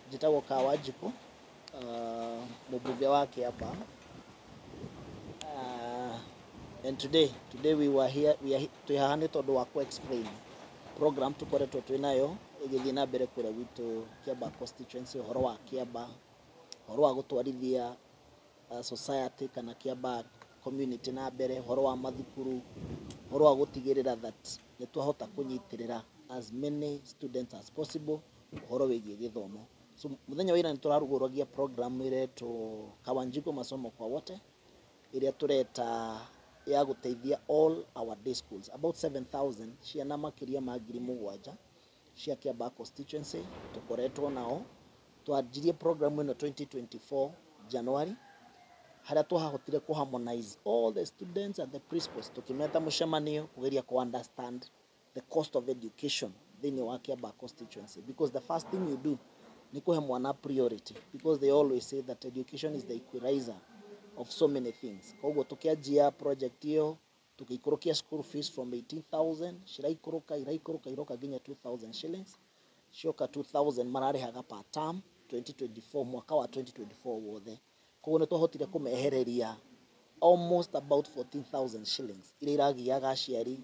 Njĩtagwo Kawanjikũ, mũmbunge wa Kĩambaa. And today we were here, we are, twĩ haha nĩ tondũ wa ku explain program tũkoretwo twĩ nayo ĩgĩthiĩ na mbere kũrĩa gwitũ Kĩambaa constituency, ũhoro wa Kĩambaa, ũhoro wa gũtwarithia society kana Kĩambaa community na mbere, ũhoro wa mathukuru, ũhoro wa gũtigĩrĩra that nĩ twahota kũnyitĩrĩra as many students as possible ũhoro wĩgiĩ gĩthomo. So mũthenya wa ira nĩ tũrarugũragia program ĩretwo Kawanjikũ Masomo kwa Wote, ĩrĩa tũreta ya gũteithia all our day schools, about 7000 ciana, makĩria ma 7,000 cia Kĩambaa constituency tũkoretwo nao. Twanjirie program ĩno 2024 January, harĩa twahotire kũ harmonize all the students and the principals, tukimeta mũcemanio kũgeria ku understand the cost of education thĩinĩ wa Kĩambaa constituency, because the first thing you do nĩ kũhe mwana priority, because they always say that education is the equalizer of so many things. Koguo tukianjia project ĩyo, tũgĩikũrũkia school fees from 18,000, ciraikũrũka, iraikũrũka, iroka nginya 2000 shillings. Cioka 2000 mararĩhaga per term 2024, mwaka wa 2024 wothe. Koguo nĩ twahotire kũmehereria almost about 14,000 shillings iria iragiaga aciari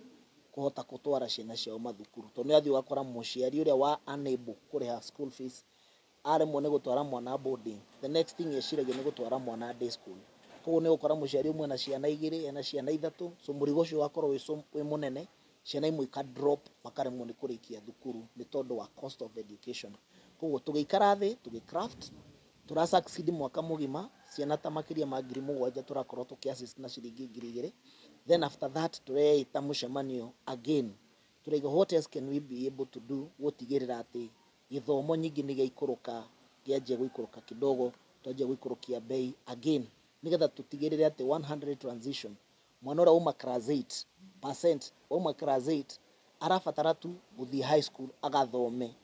kũhota gũtwara ciana ciao mathukuru, tondũ nĩ athiĩ ũgakora mũciari ũrĩa wa unable kũrĩha school fees aremwo nĩ gũtwara mwana boarding, the next thing eciragia nĩ gũtwara mwana day school. Koguo nĩ ũgũkora mũciari ũmwe na ciana igĩrĩ, ena ciana ithatũ, so mũrigo ũcio ũgakorwo wĩ mũnene. Ciana imwe ika drop, makaremwo nĩ kũrĩkia thukuru nĩ tondũ wa cost of education. Koguo tũgĩikara thĩ, tũgĩ craft, tũra succeed mwaka mũgima, ciana ta makĩria ma 7,000 tũrakorwo tũkĩ assist na ciringi 2,000. Then after that tũreita mũcemanio again, tũraiga what else can we be able to do gũtigĩrĩra atĩ gĩthomo nyingĩ nĩ gĩaikũrũka, kĩanjia gũikũrũka kidogo, twanjia gũikũrũkia bei again, nĩgetha tũtigĩrĩre atĩ 100 transition, mwana ũrĩa uma class 8 percent, wauma class 8 arabatara tu gũthiĩ high school agathome,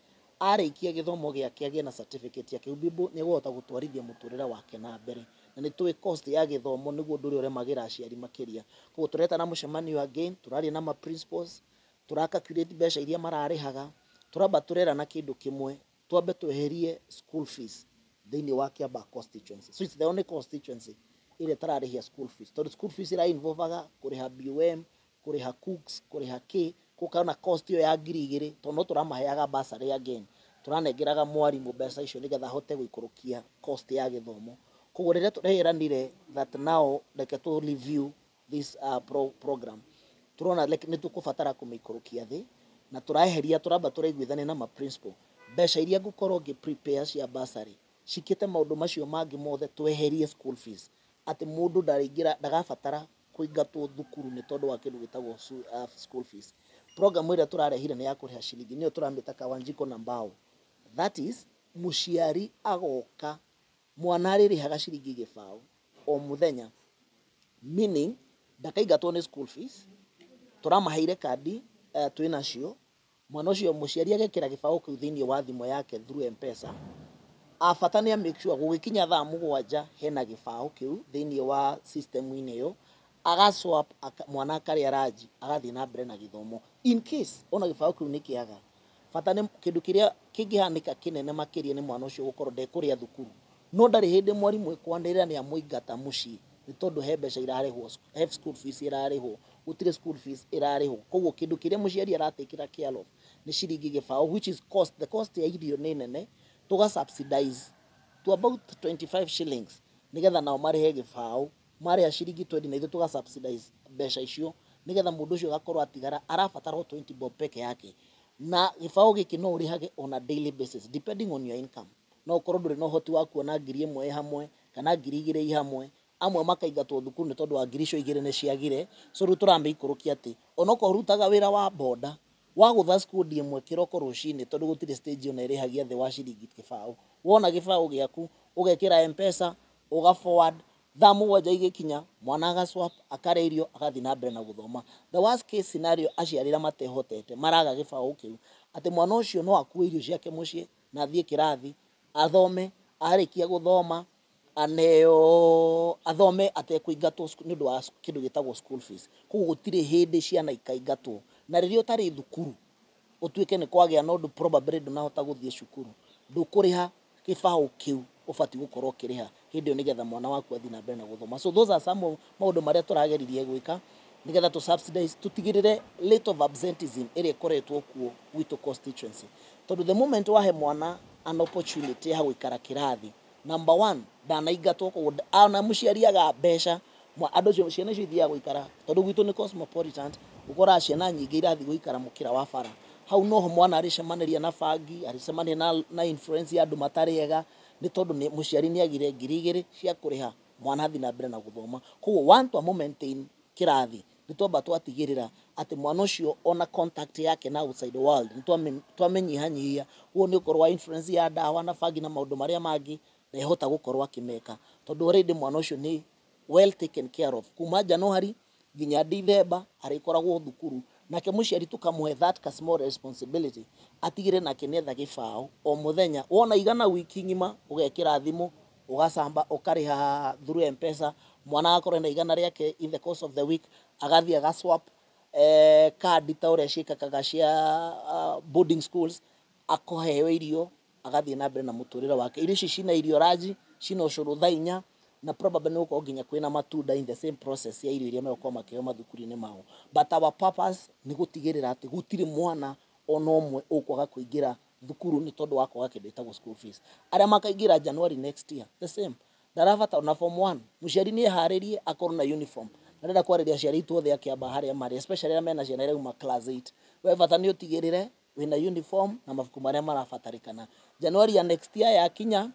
arĩkia gĩthomo gĩake agĩe na certificate yake, nĩ egũhota gũtwarithia mũtũrĩre wake na mbere. Na nĩ tũĩ cost ya gĩthomo nĩguo ũndũ ũrĩa ũremagĩra aciari makĩria. Koguo tũretana mũcemanio again, tũraria na ma principals, tũra calculate mbeca iria mararĩhaga. Tũramba tũrerana kĩndũ kĩmwe, twambe tweherie school fees thĩinĩ wa Kiambaa constituency. So it's the only constituency ĩrĩa ĩtararĩhia school fees, tondũ school fees ĩra involvaga kũrĩha BOM, kũrĩha cooks, kũrĩha k gũkana cost ĩyo ya 2,000, tondũ no tũramaheaga bursary again, tũranengeraga mwarimũ mbeca icio nĩgetha ahote gũikũrũkia cost ya gĩthomo. Koguo rĩrĩa tũreranire that now reke tũ review this program, turona like nĩ tũkũbatara kũmĩikũrũkia thĩ, na tũraeheria, tũramba tũraiguithania na ma principal mbeca iria ngũkorwo ngĩ prepare cia bursary cikĩte maũndũ macio mangĩ mothe, tweherie school fees, atĩ mũndũ ndarĩingĩra, ndagabatara kũingatwo thukuru nĩ tondũ wa kĩndũ gĩtagwo school fees. Program ĩrĩa tũrarehire nĩ ya kũrĩha ciringi, nĩyo tũramĩta Kawanjiko na mbao. That is, mũciari agoka, mwana arĩrĩhaga ciringi 0.20 o mũthenya, meaning ndakaingatwo nĩ school fees. Tũramaheire kandi, twĩ nacio. Mwana ũcio, mũciari agekĩra gĩbaũ kĩu thĩinĩ wa thimũ yake through M-Pesa. Abata nĩ make sure gũgĩkinya thaa 7 hena gĩbaũ kĩu thĩinĩ wa system-inĩ ĩyo, aga swap mwana akarĩa ranji, agathiĩ na mbere na gĩthomo. In case ona gĩbaũ kĩu nĩ kĩaga, bata nĩ kĩndũ kĩrĩa kĩngĩhanĩka kĩnene makĩria nĩ mwana ũcio gũkorwo ndekũrĩa thukuru, no ndarĩ hĩndĩ mwarimũ ĩkwanĩrĩra nĩ amũingata mũciĩ nĩ tondũ he mbeca irarĩhwo, he school fees ĩrarĩhwo. Gũtirĩ school fees ĩrarĩhwo. Koguo kĩndũ kĩrĩa mũciari aratakĩra care of nĩ ciringi 0.20, which is cost, the cost ya irio nĩ nene, tũga subsidize to about 25 shillings nĩgetha nao marĩhe 0.20. Marĩha ciringi 20 na ithuĩ tũga subsidize mbeca icio, nĩgetha mũndũ ũcio agakorwo atigara arabatara o 20 bob peke yake. Na gĩbaũ gĩkĩ no ũrĩhage on a daily basis depending on your income. No ũkorwo ndũrĩ na ũhoti wa kuona 1,000 ĩ hamwe kana 2,000 ĩ hamwe, amwe makaingatwo thukuru nĩ tondũ wa 2,000 icio nĩ ciagire. So rĩu tũramĩikũrũkia atĩ onokorwo ũrutaga wĩra wa boda wagũtha skundi ĩmwe kĩroko rũcinĩ, tondũ gũtirĩ stage ona ĩrĩhagia thĩ wa ciringi 0.20, wona gĩbaũ gĩaku ũgekĩra M-Pesa, ũga forward, thaa 7 igĩkinya mwana aga swap, akarĩa irio, agathiĩ na mbere na gũthoma. The worst case scenario, aciari arĩa matehotete maraga gĩbaũ kĩu, atĩ mwana ũcio no akue irio ciake mũciĩ na athiĩ kĩrathi athome, arĩkia gũthoma aneo athome atekũingatwo nĩ ũndũ wa kĩndũ gĩtagwo school fees. Koguo gũtirĩ hĩndĩ ciana ikaingatwo. Na rĩrĩa ũtarĩ thukuru, ũtuĩke nĩ kwagĩa na ũndũ, probably ndũnahota gũthiĩ cukuru, ndũkũrĩha Gĩbaũ kĩu ũbatiĩ gũkorwo ũkĩrĩha hĩndĩ ĩyo nĩgetha mwana waku athiĩ na mbere na gũthoma. So those are some of maũndũ marĩa tũrageririe gwĩka nĩgetha tũ subsidize, tũtigĩrĩre rate of absenteeism ĩrĩa ĩkoretwo kuo gwitũ constituency, tondũ the moment wahe mwana an opportunity ya gũikara kĩrathi, number one, ndanaingatwo. Koguo ona mũciari aga mbeca, andũ acio, ciana icio ithiaga gũikara, tondũ gwitũ nĩ cosmopolitan, ũkoraga ciana nyingĩ irathiĩ gũikara mũkĩra wa bara. Hau noho mwana arĩcemanĩria na bangi, arĩcemania na influence ya andũ matarĩ ega, nĩ tondũ nĩ mũciari nĩ agire 2,000 cia kũrĩha mwana athiĩ na mbere na gũthoma. Koguo one, twamũ maintain kĩrathi, nĩ twamba twatigĩrĩra atĩ mwana ũcio ona contact yake na outside world nĩ twamĩnyihanyihia. Ũguo nĩ ũkorwo wa influence ya ndawa na bangi na maũndũ marĩa mangĩ ndehota gũkorwo akĩmeka, tondũ already mwana ũcio nĩ well taken care of kuma January nginya December, arĩkoragwo thukuru. Nake mũciari tũkamũhe that ka small responsibility, atigĩre nake nĩetha gĩbaũ o mũthenya, wona igana wiki ng'ima, ũgekĩra thimũ, ũgacamba, ũkarĩha through M-Pesa, mwana agakorwo na igana rĩake in the course of the week, agathiĩ agaswap kandi ta ũrĩa ciĩkakaga cia boarding schools, akaheo irio, agathiĩ na mbere na mũtũrĩre wake. Irio ici cina irio ranji, cina ũcũrũ thaa 4, na probably nĩ gũkorwo nginya kwĩna matunda in the same process ya irio iria megũkorwo makĩheo mathukuru-inĩ mao. But our purpose nĩ gũtigĩrĩra atĩ gũtirĩ mwana ona ũmwe ũkwaga kũingĩra thukuru nĩ tondũ wa kwaga kĩndũ gĩtagwo school fees. Arĩa makaingĩra January next year, the same, ndarabata ona form 1, mũciari nĩ eharĩrie akorwo na uniform. Na ndĩrenda kwarĩria aciari aitũ othe akĩamba harĩa marĩ, especially arĩa mena ciana irauma class 8, we bata nĩ ũtigĩrĩre wĩna uniform na mabuku marĩa marabatarĩkana. January ya next year yakinya,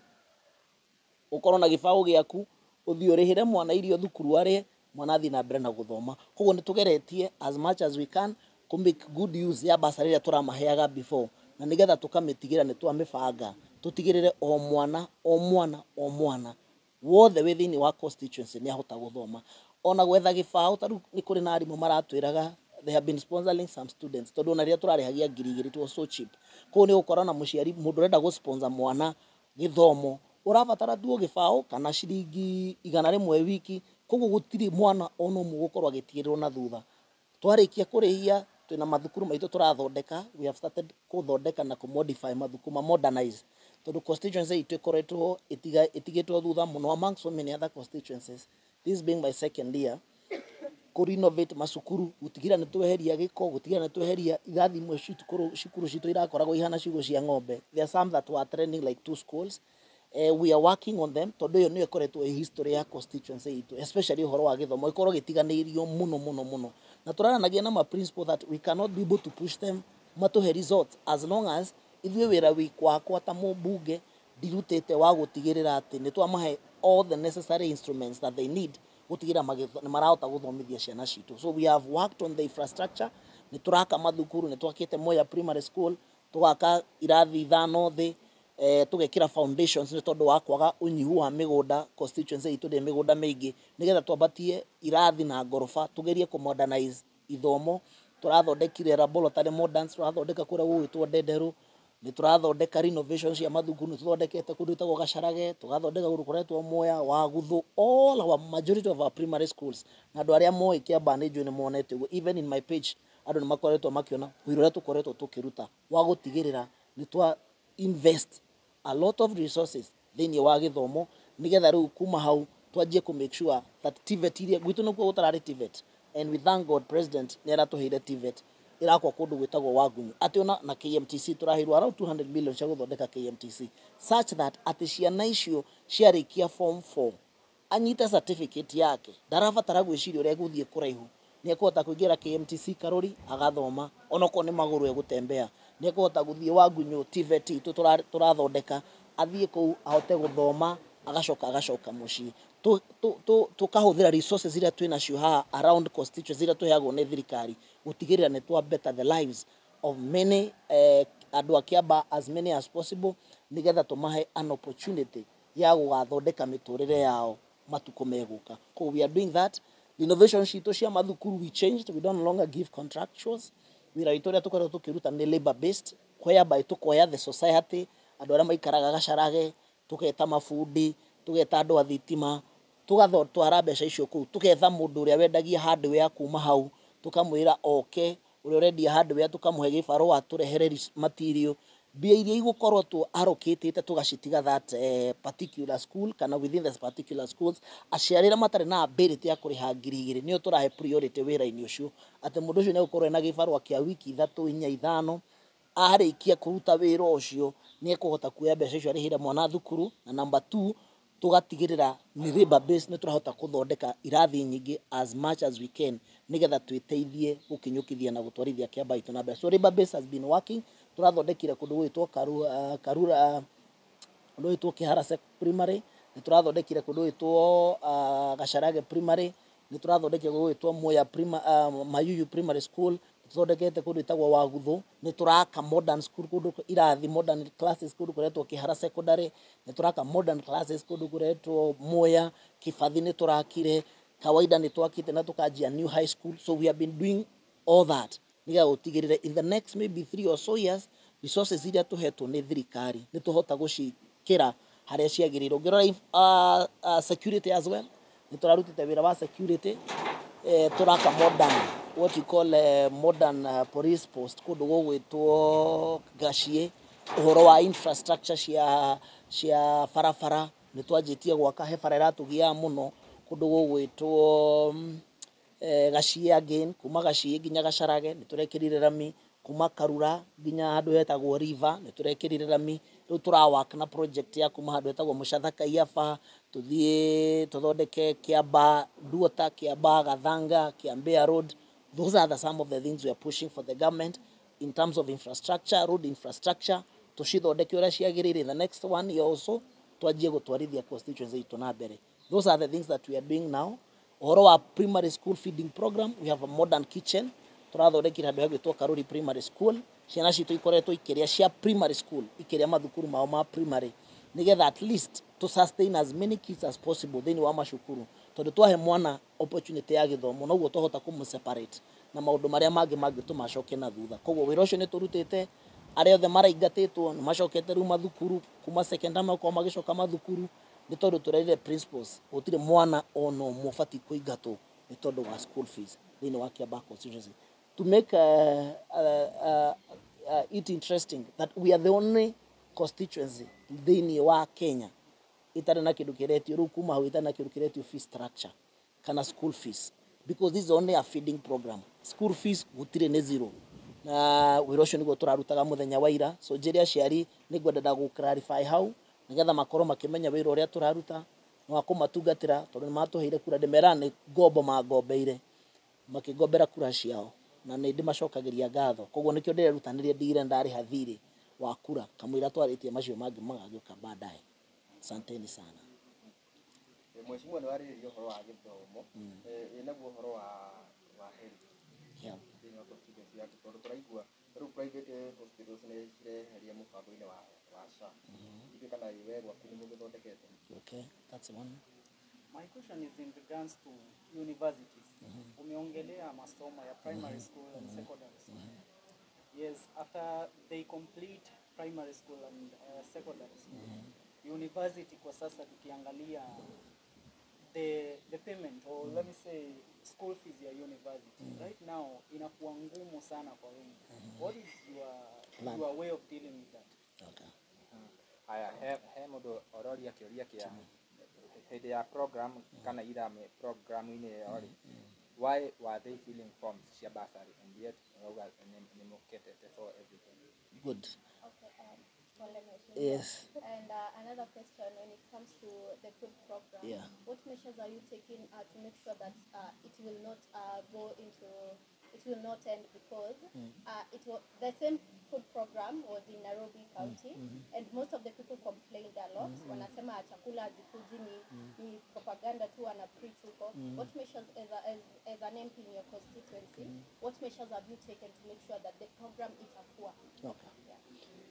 ũkorwo na gĩbaũ gĩaku, ũthiĩ ũrĩhĩre mwana irio thukuru, arĩe, mwana athiĩ na mbere na gũthoma. Koguo nĩ tũgeretie as much as we can kũ make good use ya bursary ĩrĩa tũramaheaga before, na nĩgetha tũkamĩtigĩra nĩ twamĩbanga, tũtigĩrĩre o mwana, o mwana, o mwana wothe wĩ thĩinĩ wa constituency nĩ ahota gũthoma. Ona gwetha gĩbaũ, ta rĩu nĩ kũrĩ na arimũ maratwĩraga they have been sponsoring some students, tondũ ona rĩrĩa tũrarĩhagia 2,000, it was so cheap. Koguo nĩ ũgũkora na mũciari, mũndũ ũrenda gũ-sponsor mwana gĩthomo, ũrabatara tu o gĩbaũ kana ciringi 100 wiki. Koguo gũtirĩ mwana ona ũmwe ũgũkorwo agĩtigĩrĩrwo na thutha. Twarĩkia kũrĩhia, twĩna mathukuru maitũ tũrathondeka. We have started kũthondeka na kũ-modify mathukuru, ma modernize, tondũ constituency itũ ĩkoretwo ĩtigĩtwo thutha mũno among so many other constituencies. This being my second year, kũ renovate macukuru, gũtigĩrĩra nĩ tweheria gĩko, gũtigĩrĩra nĩ tweheria irathi imwe, cukuru citũ irakoragwo ihana ciugũ cia ng'ombe. There are some that were trending like two schools. We are working on them, tondũ ĩyo nĩyo ĩkoretwo ĩ history ya constituency itũ, especially ũhoro wa gĩthomo ĩkorwo gĩtiganĩirio mũno mũno mũno. Na tũraranagia na ma principal that we cannot be able to push them matũhe results as long as ithuĩ wĩra wakwa ta mũmbunge ndirutĩte wa gũtigĩrĩra atĩ nĩ twamahe all the necessary instruments that they need gũtigĩrĩra nĩ marahota gũthomithia ciana citũ. So we have worked on the infrastructure. Nĩ tũraka mathukuru, nĩ twakĩte Moya Primary School, tũgaka irathi ithano thĩ, tũgekĩra foundations, nĩ tondũ wa kwaga ũnyihu wa mĩgũnda, constituency itũ ndĩ mĩgũnda mĩingĩ, nĩgetha twambatie irathi na ngoroba, tũgerie kũ modernize ithomo. Tũrathondekire laboratory moderns, tũrathondeka kũrĩa gũgwĩtwo Ndenderũ, nĩ tũrathondeka renovation cia mathukuru, nĩ tũthondekete kũndũ gwĩtagwo Gacarage, tũgathondeka kũndũ kũretwo Mwea Waguthu, all our majority of our primary schools. Na andũ arĩa moĩ Kiambaa nĩ njũĩ nĩ monete ũguo, even in my page andũ nĩ makoretwo makĩona wĩra ũrĩa tũkoretwo tũkĩruta wa gũtigĩrĩra nĩ twa invest a lot of resources thĩinĩ wa gĩthomo, nĩgetha rĩu kuma hau twanjie kũ make sure that TVET iria gwitũ nĩkuo gũtararĩ TVET, and we thank God president nĩ aratũheire TVET ĩrakwo kũndũ gwĩtagwo Wagunyu, atĩ ona na KMTC tũraheirwo around 200 million cia gũthondeka KMTC, such that atĩ ciana icio ciarĩkia form 4, anyite certificate yake, ndarabatara gwĩciria ũrĩa egũthiĩ kũraihu, nĩ ekũhota kũingĩra KMTC Karori agathoma, onokorwo nĩ magũrũ egũtembea, nĩ ekũhota gũthiĩ Wagunyu TVET itũ tũrathondeka, athiĩ kũu ahote gũthoma, agacoka agacoka mũciĩ. Tũkahũthĩra resources iria twĩ nacio haha around constituency, iria tũheagwo nĩ thirikari, gũtigĩrĩra nĩ twa better the lives of many andũ a Kiambaa, as many as possible, nĩgetha tũmahe an opportunity ya gũgathondeka mĩtũrĩre yao matukũ megũka. Koguo we are doing that. Renovation citũ cia mathukuru, we changed, we don't longer give contractuals. Wĩra witũ ũrĩa tũkoretwo tũkĩruta nĩ labor based, whereby tũkoya the society, andũ arĩa maikaraga Gacarage, tũgeta mabundi, tũgeta andũ a thitima, tũgatwara mbeca icio kũu, tũgetha mũndũ ũrĩa wendagia hardware kuma hau, tũkamwĩra oke, ũrĩa ũrendia hardware tũkamũhe gĩbarũa tũrehere material. Mbia iria igũkorwo tu allocatĩte tũgacitiga that particular school kana within the particular schools, aciari arĩa matarĩ na ability ya kũrĩha 2,000 nĩo tũrahe priority wĩra-inĩ ũcio, atĩ mũndũ ũcio nĩ egũkorwo ena gĩbarũa kĩa wiki 3, 4, 5, arĩkia kũruta wĩra ũcio nĩ ekũhota kuoya mbeca icio arĩhĩre mwana thukuru. Na number 2, tũgatigĩrĩra nĩ labor base, nĩ tũrahota kũthondeka irathi nyingĩ as much as we can nĩgetha twĩteithie gũkinyũkithia na gũtwarithia Kĩambaa itũ na mbere. So labor base has been working. Tũrathondekire kũndũ gwĩtwo Karura, kũndũ gwĩtwo Kĩhara Primary, nĩ tũrathondekire kũndũ gwĩtwo Gacarage Primary, nĩ tũrathondekire kũndũ gwĩtwo Muya Mayuyu Primary School, nĩ tũthondekete kũndũ gwĩtagwo Waguthu, nĩ tũraka modern school kũndũ irathi modern classes kũndũ kũretwo Kĩhara Secondary, nĩ tũraka modern classes kũndũ kũretwo Muya, Kĩbathi nĩ tũrakire, Kawaida nĩ twakĩte na tũkanjia new high school. So we have been doing all that nĩgetha gũtigĩrĩra in the next maybe 3 or so years resources iria tũhetwo nĩ thirikari nĩ tũhota gũcikĩra harĩa ciagĩrĩire. Ũngĩrora security as well, nĩ tũrarutĩte wĩra wa security, tũraka modern, what you call modern police post kũndũ gũgwĩtwo Gaciĩ. Ũhoro wa infrastructure cia barabara nĩ twanjĩtie gwaka, he bara ĩratũgiaga mũno kũndũ gũgwĩtwo Gaciĩ again, kuma Gaciĩ nginya Gacarage nĩ tũrekĩrire rami, kuma Karura nginya handũ hetagwo River nĩ tũrekĩrire rami. Rĩu tũra work na project ya kuma handũ hetagwo Mũcatha Kaiaba tũthiĩ tũthondeke Kĩambaa Duota, Kĩambaa Gathanga, Kĩambea Road. Those are the some of the things we are pushing for the government in terms of infrastructure, road infrastructure, tũcithondeke ũrĩa ciagĩrĩire. In the next 1 year or so twanjie gũtwarithia constituency itũ na mbere. Those are the things that we are doing now. Ũhoro wa primary school feeding program, we have a modern kitchen tũrathondekire handũ hegwĩtwo Karuri Primary School. Ciana citũ ikoretwo ikĩrĩa cia primary school, ikĩrĩa mathukuru mao ma primary, nĩgetha at least to sustain as many kids as possible thĩinĩ wa macukuru, tondũ twahe mwana opportunity ya gĩthomo noguo twahota kũmũ separate na maũndũ marĩa mangĩ mangĩtũma acoke na thutha. Koguo wĩra ũcio nĩ tũrutĩte, arĩa othe maraingatĩtwo nĩ macokete rĩu mathukuru, kuma secondary makorwo magĩcoka mathukuru, nĩ tondũ tũrerire principals gũtirĩ mwana ona ũmwe ũbatiĩ kũingatwo nĩ tondũ wa school fees thĩinĩ wa Kiambaa constituency. To make it interesting that we are the only constituency thĩinĩ wa Kenya itarĩ na kĩndũ kĩretio rĩu kuma hau itarĩ na kĩndũ kĩretio fee structure kana school fees, because this is only a feeding program. School fees gũtirĩ, nĩ zero, na wĩra ũcio nĩguo tũrarutaga mũthenya wa ira. So njĩre aciari nĩ ngwenda gũ clarify hau nĩgetha makorwo makĩmenya wĩra ũrĩa tũraruta na wa kũmatungatĩra, tondũ nĩ matũheire kura, ndĩmeraga nĩ ngombo mangombeire makĩngombera kura ciao, na nĩ ndĩmacokagĩria ngatho. Koguo nĩkĩo ndĩrerutanĩria ndigire ndarĩha thirĩ wa kura kamũira twarĩtie macio mangĩ magagĩũka baadaye. Asanteni sana. Mheshimiwa, nĩ warĩrĩria ũhoro wa gĩthomo, ĩ naguo ũhoro wa health thĩinĩ wa constituency yaku, tondũ tũraigua rĩu private hospitals nĩ cireheria mũbango-inĩ wa SHA. Ithuĩ kana we gwaku nĩ mũgĩthondekete? Okay, that's one. My question is in regards to universities. Umeongelea masomo ya primary school and secondary school. Yes, after they complete primary school and secondary school, university kwa sasa tukiangalia the payment, or let me say school fees ya university right now inakuwa ngumu sana kwa wengi. What is your Plan. your way of dealing with that? Okay. Haya, he mũndũ ũroria kĩũria kĩa hĩndĩ ya program kana ithame programu-inĩ ĩyo rĩ, why were they filling forms cia bursary and yet ũrauga nĩ mũketete for everything? Good. Okay, pole, Mheshimiwa. Yes. And another question when it comes to the food program, what measures are you taking to make sure that it will not go into, it will not end, because it was the same food program was in Nairobi County, and most of the people complained a lot. Wanasema chakula hazikuji, ni propaganda tu wana preach huko. What measures as an MP in your constituency, what measures have you taken to make sure that the program itakuwa? Okay.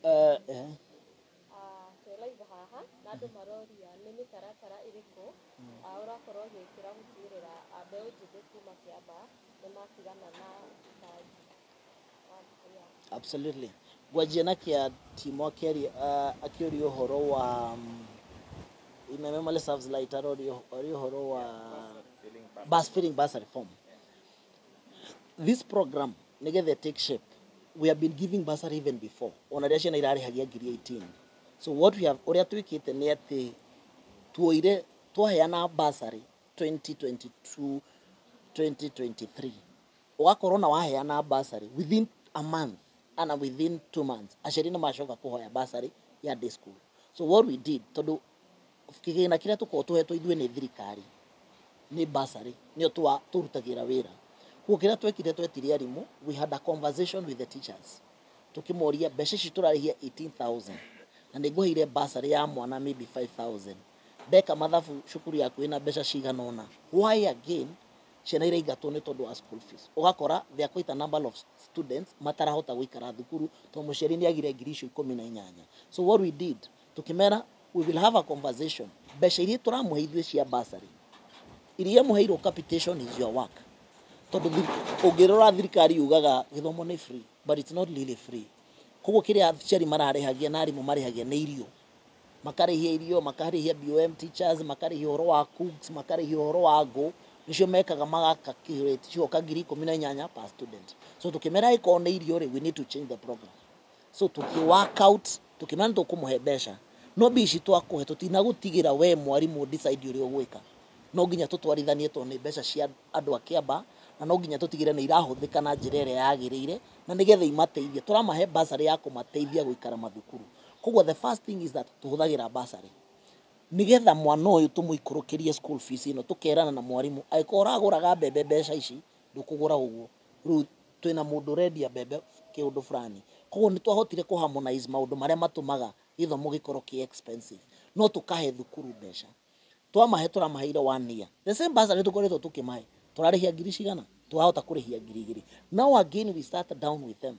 Yeah. Twĩ live haha na andũ maroria nĩ mĩtaratara ĩrĩkũ ũrakorwo ũgĩkĩra gũtigĩrĩra mbeũ njĩthĩ kuma Kĩambaa nĩ matigana na bangi. Yeah. Absolutely. Ngwanjia na kĩa Timo akĩaria, akĩũria ũhoro wa in my memory serves right, aroria ũhoro wa Filling bursary. Bus filling bursary form. This program nĩgetha take shape We have been giving bursary even before, ona rĩrĩa ciana irarĩhagia ngiri 18. So what we have, ũrĩa twĩkĩte nĩ atĩ tuoire twaheana bursary 2022 2023, ũgakorwo na waheana bursary within a month ana within 2 months aciari nĩ macoka kũhoya bursary ya day school. So what we did, tondũ kĩgĩna kĩrĩa tũkoragwo tũhetwo ithuĩ nĩ thirikari nĩ bursary, nĩyo tũrutagĩra wĩra. Koguo kĩrĩa twekire, twetire arimũ, we had a conversation with the teachers, tukĩmoria mbeca ici tũrarĩhia 18,000 na nĩ ngũheire bursary ya mwana maybe 5000, ndeka mathabu cukuru yaku ĩna mbeca cigana ũna, why again ciana iraingatwo nĩ tondũ wa school fees? Ũgakora there are quite a number of students matarahota gũikara thukuru tondũ mũciari nĩ agire ngiri icio 18. So what we did, tukĩmera we will have a conversation. Mbeca iria tũramũhe ithuĩ cia bursary, iria mũheirwo capitation is your work, tondũ ũngĩrora thirikari yugaga gĩthomo nĩ free, but it's not really free. Koguo kĩrĩa aciari mararĩhagia na arimũ marĩhagia nĩ irio, makarĩhia irio, makarĩhia BOM teachers, makarĩhia ũhoro wa cooks, makarĩhia ũhoro wa ngũ, nĩcio mekaga magaka cioka 18,000 per student. So tukĩmera ĩkorwo nĩ irio rĩ, we need to change the program. So tuki work out, tukĩmera nĩ tũkũmũhe mbeca, no mbia ici twakũhe tũtinagũtigĩra we mwarimũ decide ũrĩa ũgwĩka, no nginya tũtwarithanie tondũ nĩ mbeca cia andũ a Kĩamba, na no nginya tũtigĩre nĩ irahũthĩka na njĩra ĩrĩa yagĩrĩire na nĩgetha imateithie. Tũramahe bursary ya kũmateithia gũikara mathukuru. Koguo the first thing is that tũhũthagĩra bursary nigetha mwana ũyũ tũmũikũrũkĩrie school fees ĩno. Tũkerana na mwarimũ, angĩkorwo ũragũraga mbembe mbeca ici, ndũkũgũra ũguo, rĩu twĩna mũndũ ũrendia mbembe kĩũndũ fulani. Koguo nĩ twahotire kũ harmonize maũndũ marĩa matũmaga gĩthomo gĩkorwo kĩ expensive, no tũkahe thukuru mbeca. Twamahe, tũramaheire one year the same bursary tũkoretwo tũkĩmahe, tũrarĩhia ngiri cigana, twahota kũrĩhia 2,000. Now again we start down with them.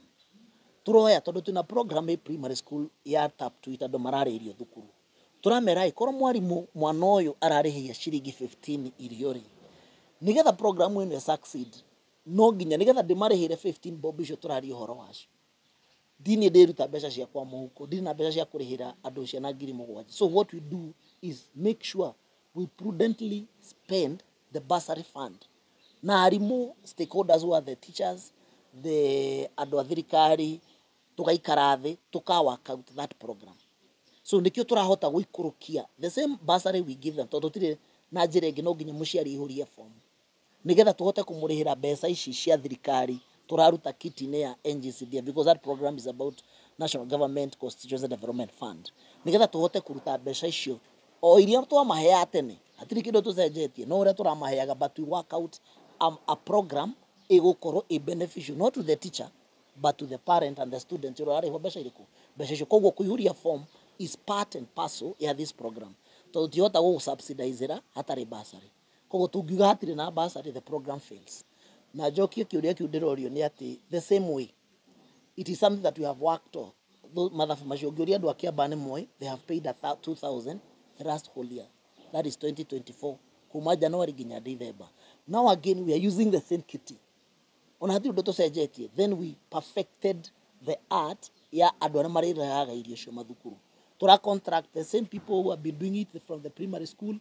Turoya tondũ twĩna program ĩ primary school ya tap to eat, andũ mararĩirio thukuru. Tũramera ĩ korwo mwarimũ mwana ũyũ ararĩhia ciringi 15 irio rĩ, nigetha program ĩno ĩ succeed, no nginya nigetha ndĩmarĩhĩre 15 bob icio tũraria ũhoro wacio, ndini ndĩruta mbeca ciakwa mũhuko, ndirĩ na mbeca cia kũrĩhĩra andũ ciana 7,000. So what we do is make sure we prudently spend the bursary fund na arimũ, stakeholders who are the teachers, the andũ a thirikari, tũgaikara thĩ tũka work out that program. So nĩkĩo tũrahota gũikũrũkia the same bursary we give them, tondũ tũtirĩ na njĩra ĩngĩ, no nginya mũciari aihũrie form nigetha tũhote kũmũrĩhĩra mbeca ici cia thirikari tũraruta kitty-inĩ ya NGCDF, because that program is about National Government Constituency Development Fund, nigetha tũhote kũruta mbeca icio o iria twamaheaga tene. Hatirĩ kĩndũ tũcenjetie, no ũrĩa tũramaheaga, but we work out a program ĩgũkorwo ĩ beneficial not to the teacher but to the parent and the student ũrĩa ũrarĩhwo mbeca irĩkũ, mbeca icio. Koguo kũihũria form is part and parcel ya this program, tondũ tũtihota gũgũ-subsidizera hatarĩ bursary. Koguo tũngiuga hatirĩ na bursary, the program fails. Na njokie kĩũria kĩu ndĩrorio nĩ atĩ the same way, it is something that we have worked on. Mathabu macio ũngĩũria andũ a Kiambaa nĩ moĩ they have paid a 2000 the last whole year, that is 2024, kuma January nginya December. Now again we are using the same kitty, ona hatirĩ ũndũ tũcenjetie. Then we perfected the art ya andũ arĩa marĩrehaga irio icio mathukuru. Tũra contract the same people who have been doing it from the primary school.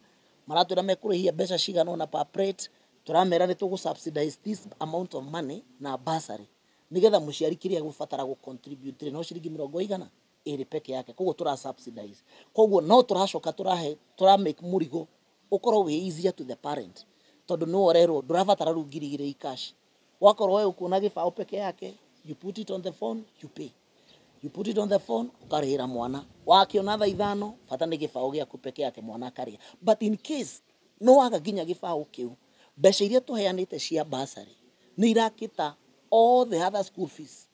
Maratwĩra mekũrĩhia mbeca cigana ũna per plate. Tũramera nĩ tũgũ subsidize this amount of money na bursary, nigetha mũciari kĩrĩa egũbatara gũ contribute no ciringi 22 peke yake. Koguo tũra subsidize, koguo no tũracoka tũrahe, tũra make mũrigo ũkorwo wĩ easier to the parent, tondũ nĩwe ũrerwo ndũrabatara rĩu 2,000 cash. Wakorwo we ũkuona gĩbaũ peke yake, you put it on the phone, you pay, you put it on the phone, ũkarĩhĩra mwana wakiona thaa 5, bata nĩ gĩbaũ gĩaku peke yake, mwana akarĩa. But in case no waga nginya gĩbaũ kĩu, mbeca iria tũheanĩte cia bursary nĩ irakĩta all the other school fees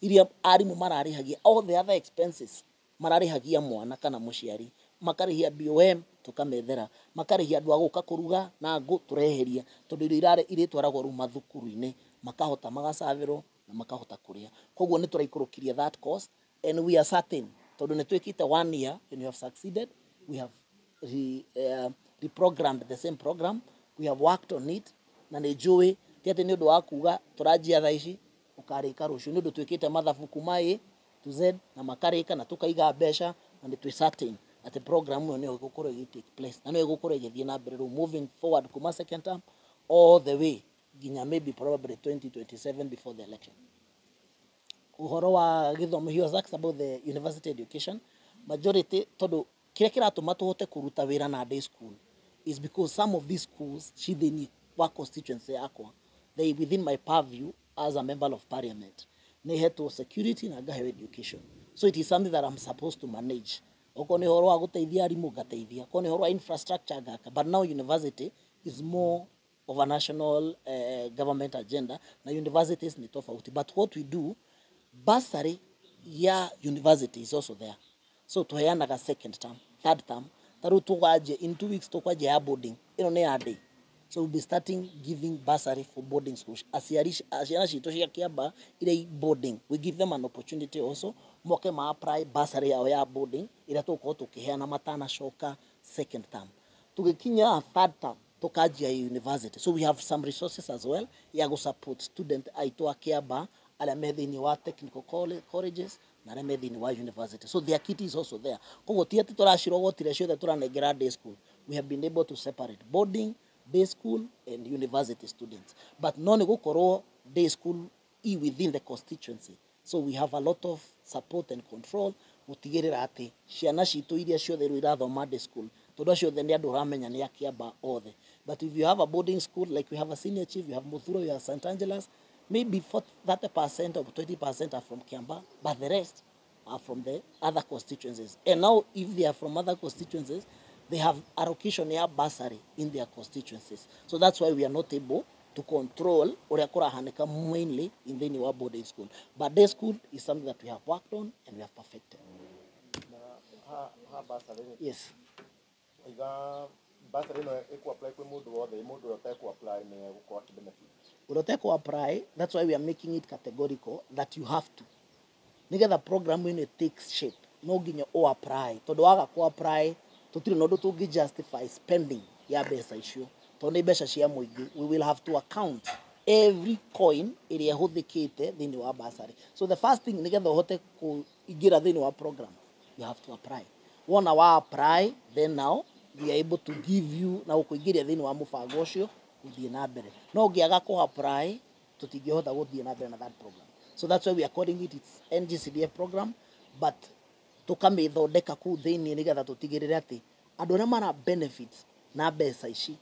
iria arimũ mararĩhagia, all the other expenses mararĩhagia mwana kana mũciari. Makarĩhia BOM, tũkamethera, makarĩhia andũ a gũka kũruga na ngũ, tũreheria, tondũ irio irarĩ irĩtwaragwo rĩu mathukuru-inĩ, makahota magacavĩrwo na makahota kũrĩa. Koguo nĩ tũraikũrũkirie that cost, and we are certain, tondũ nĩ twĩkĩte one year and we have succeeded. We have reprogrammed the same program, we have worked on it, na nĩ njũĩ ti atĩ nĩ ũndũ wa kuga tũranjia thaa ici ũkarĩka rũciũ, nĩ ũndũ twĩkĩte mathabu kuma A to Z na makarĩka na tũkaiga mbeca, na nĩ twĩ certain atĩ program ĩyo nĩyo ĩgũkorwo ĩgĩ take place na nĩyo ĩgũkorwo ĩgĩthiĩ na mbere rĩu moving forward kuma second term all the way nginya maybe probably 2027 before the election. Ũhoro wa gĩthomo, he was asked about the university education. Majority, tondũ kĩrĩa kĩratũma tũhote kũruta wĩra na day school is because some of these schools ci thĩinĩ wa constituency yakwa, they within my purview as a member of parliament. Nĩ hetwo security na ngaheo education, so it is something that I'm supposed to manage. Okorwo nĩ ũhoro wa gũteithia arimũ, ngateithia. Okorwo nĩ ũhoro wa infrastructure, ngaka. But now university is more of a national government agenda, na universities ni tofauti. But what we do, bursary ya university is also there, so tuheanaga second term, third term. Ta rĩu tũkwanjia in 2 weeks, tũkwanjia ya boarding. Ĩno nĩ ya day, so we'll be starting giving bursary for boarding schools. Aciari ciana citũ cia Kĩamba iria i boarding, we give them an opportunity also moke ma apply bursary yao ya boarding, ĩrĩa tũgũkorwo tũkĩheana matanacoka second term. Tũgĩkinya third term, tũkanjia university. So we have some resources as well ya gũ support student aitũ a Kĩamba arĩa me thĩinĩ wa technical colleges na arĩa me thĩinĩ wa university. So their kitty is also there. Koguo ti atĩ tũracirogotire ciothe tũranengera day school. We have been able to separate boarding, day school and university students, but no nĩ gũkorwo day school i within the constituency, so we have a lot of support and control gũtigĩrĩra atĩ ciana citũ iria ciothe rĩu irathoma day school, tondũ acio othe nĩ andũ ũramenya nĩ a Kĩamba othe. But if you have a boarding school, like we have a senior chief, you have Muthuro, you have St Angela's, maybe 30% or 20% are from Kiambaa, but the rest are from the other constituencies. And now if they are from other constituencies, they have allocation ya bursary in their constituencies. So that's why we are not able to control ũrĩa kũrahanĩka mainly in thĩinĩ wa boarding school. But day school is something that we have worked on and we have perfected. Na ha bursary rĩ, waiga bursary ĩno ĩkũ apply kwĩ mũndũ wothe, mũndũ ũrĩa ũtekũ apply nĩ egũkorwo akĩ benefit? Ũrĩa ũtekũ apply, that's why we are making it categorical that you have to, nigetha program ĩno takes shape, no nginya ũ apply, tondũ waga kũ apply, tũtirĩ na ũndũ tũngĩ justify spending ya mbeca icio, tondũ nĩ mbeca cia mũingĩ. We will have to account every coin ĩrĩa ĩhũthĩkĩte thĩinĩ wa bursary. So the first thing, nigetha ũhote kũingĩra thĩinĩ wa program, you have to apply. Wona wa apply, then now we are able to give you na gũkũingĩria thĩinĩ wa mũbango ũcio gũthiĩ na mbere. No ũngĩaga kũ apply, tũtingĩhota gũthiĩ na mbere na that program. So that's why we are calling it, it's NGCDF program, but tũkamĩthondeka kũu thĩinĩ nĩgetha tũtigĩrĩre atĩ andũ arĩa mara benefit na mbeca ici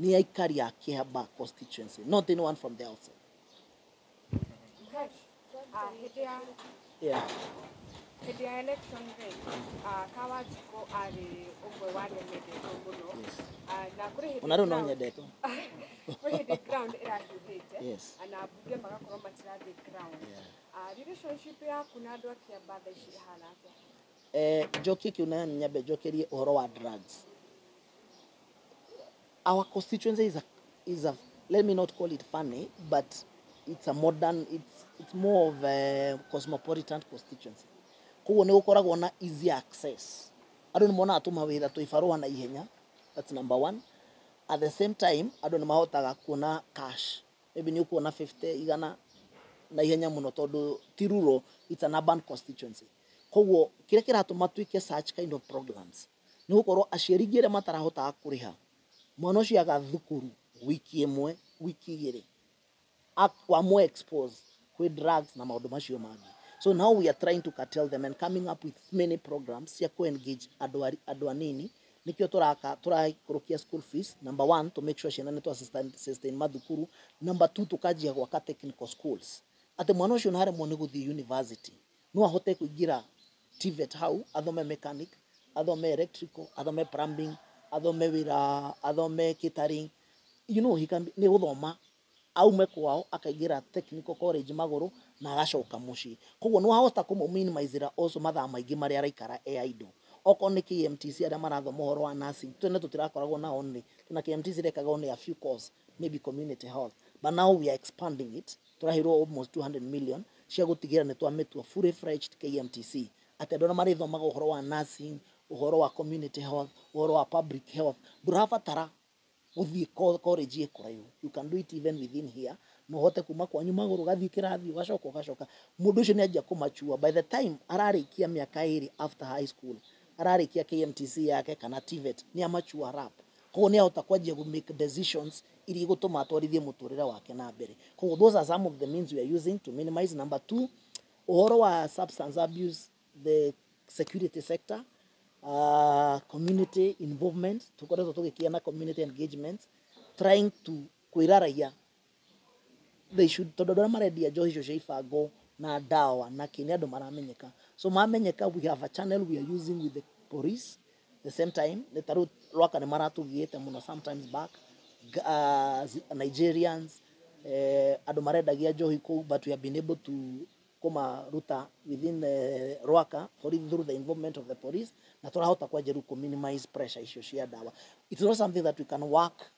nĩ aikari a Kiambaa constituency, not anyone from the outside. Hĩndĩ ya hĩndĩ ya election rĩ, Kawanjikũ arĩ ũmwe wa arĩa mendetwo mũno. Na kũrĩ hĩndĩ Ona rĩu no nyendetwo. Kũrĩ hĩndĩ ground ĩrahiũhĩte na mbunge magakorwo matirathiĩ ground. Relationship yaku na andũ a Kiambaa thaa ici ĩhana atĩa? Njokie kĩu na nyambe njokerie ũhoro wa drugs. Our constituency is a, let me not call it funny, but it's a modern, it's more of a cosmopolitan constituency. Koguo nĩ gũkoragwo na easy access, andũ nĩ monaga tũmawĩra twĩbarũa na ihenya. That's number one. At the same time, andũ nĩ mahotaga kuona cash, maybe nĩ ũkuona 50, 100 na ihenya mũno, tondũ ti rural, it's an urban constituency. Koguo kĩrĩa kĩratũma twĩke such kind of programs nĩ gũkorwo aciari aingĩ arĩa matarahotaga kũrĩha, mwana ũcio aga thukuru wiki ĩmwe, wiki 2, wamwe expose kwĩ drugs na maũndũ macio mangĩ. So now we are trying to curtail them and coming up with many programs cia ku-engage andũ anini. Nĩkĩo tũraka tũraikũrũkia school fees, number one, to make sure ciana nĩ twa sustain mathukuru. Number two, tũkanjia gwaka technical schools, atĩ mwana ũcio naremwo nĩ gũthiĩ university, no ahote kũingĩra TVET hau, athome mechanic, athome electrical, athome plumbing, athome wĩra, athome catering. He can nĩ gũthoma aume kwao akaingĩra technical college magũrũ na agacoka mũciĩ. Koguo nĩ wahota kũmũ also mathaa maingĩ marĩa araikara e idle. Okorwo nĩ KMTC, arĩa marathoma ũhoro wa nursing, tene tũtirakoragwo na only tuna KMTC, rekaga only a few course, maybe community health, but now we are expanding it. Tũraheirwo almost 200 million cia gũtigĩrĩra nĩ twamĩtua fully fledged KMTC, atĩ andũ arĩa marĩthomaga ũhoro wa nursing, ũhoro wa community health, ũhoro wa public health, ndũrabatara gũthiĩ college ĩ kũraihu. You can do it even within here, no ũhote kuma kwanyu magũrũ, ũgathiĩ kĩrathi, ũgacoka ũgacoka. Mũndũ ũcio nĩ anjia kũmachua. By the time ararĩkia mĩaka 2 after high school, ararĩkia KMTC yake kana TVET, nĩ amachua rap. Koguo nĩ ahota kwanjia gũ make decisions iria igũtũma atwarithie mũtũrĩre wake na mbere. Koguo those are some of the means we are using to minimize. Number two, Ũhoro wa substance abuse, the security sector, community involvement, tukoretwo tũgĩkia na community engagements, trying to kwĩra raia they should, tondũ andũ arĩa marendia njohi icio cia ibango na ndawa na kĩ nĩ andũ maramenyeka. So mamenyeka, we have a channel we are using with the police. The same time nĩ ta rĩu Rwaka nĩ maratũgiĩte mũno sometimes back, Nigerians, andũ marendagia njohi kũu, but we have been able to kũmaruta within the Rwaka through the involvement of the police, na tũrahota kwanjia rĩu kũ minimize pressure icio cia ndawa. It's not something that we can work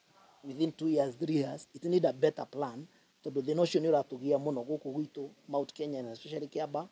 within 2 years, 3 years. It need a better plan, tondũ thĩna ũcio nĩ ũratũgia mũno gũkũ gwitũ Mount Kenya and especially Kiambaa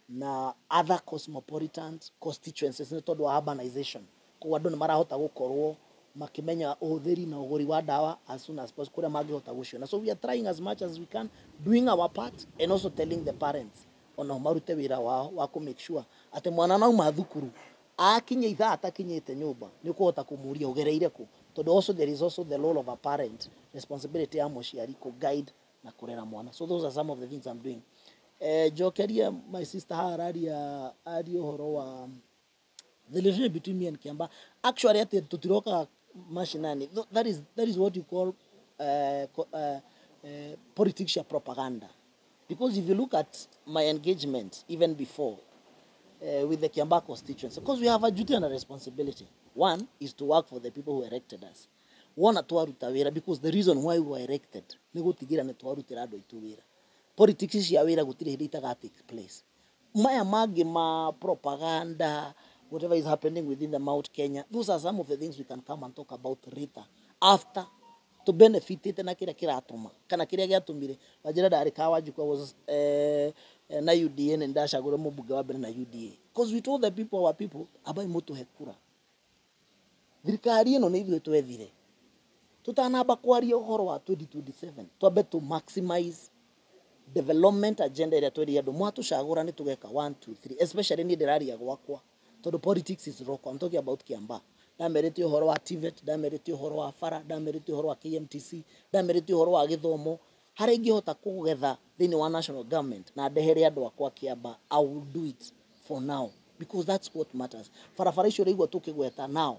na other cosmopolitan constituencies, nĩ tondũ wa urbanization. Koguo andũ nĩ marahota gũkorwo makĩmenya ũhũthĩri na ũgũri wa ndawa as soon as possible kũrĩa mangĩhota gũciona. So we are trying as much as we can, doing our part and also telling the parents onao marute wĩra wao wa kũ make sure atĩ mwana nauma thukuru akinya ithaa atakinyĩte nyũmba nĩ ũkũhota kũmũria ũgereire kũ, tondũ also there is also the role of a parent, responsibility ya mũciari kũ guide na kũrera mwana. So those are some of the things I'm doing. Njokerie my sister haha araria aria ũhoro wa the relationship between me and Kiambaa. Actually atĩ tũtirokaga mashinani. That is what you call politics ya propaganda, because if you look at my engagement even before with the Kiambaa constituency, because we have a duty and a responsibility. One is to work for the people who elected us. Wona twaruta wĩra, because the reason why we were elected nĩ gũtigĩra nĩ twarutĩra andũ aitũ wĩra. Politics cia wĩra gũtirĩ hĩndĩ itaga take place. Maya mangĩ ma propaganda, whatever is happening within the Mount Kenya, those are some of the things we can come and talk about later after to benefitĩte na kĩrĩa kĩratũma kana kĩrĩa gĩatũmire Wanjĩra ndarĩ ka Wanjikũ was na UDA nĩ ndacagũre mũmbunge wa mbere na UDA, because we told the people, our people, ambai mũtũhe kura, thirikari ĩno nĩ ithuĩ twethire. Tutanamba kwaria ũhoro wa 2027, twambe to maximize development agenda ĩrĩa twerire andũ mwatũcagũra nĩ tũgeka 1 2 3. Especially niĩ ndĩraria gwakwa, tondũ politics is local. I'm talking about Kiambaa. Ndamerĩte ũhoro wa TVET, ndamerĩte ũhoro wa bara, ndamerĩte ũhoro wa KMTC, ndamerĩte ũhoro wa gĩthomo. Harĩa ingĩhota kũgetha thĩinĩ wa national government na ndehere andũ akwa Kiambaa, I will do it for now, because that's what matters. Barabara icio ũraigua tũkĩgweta now,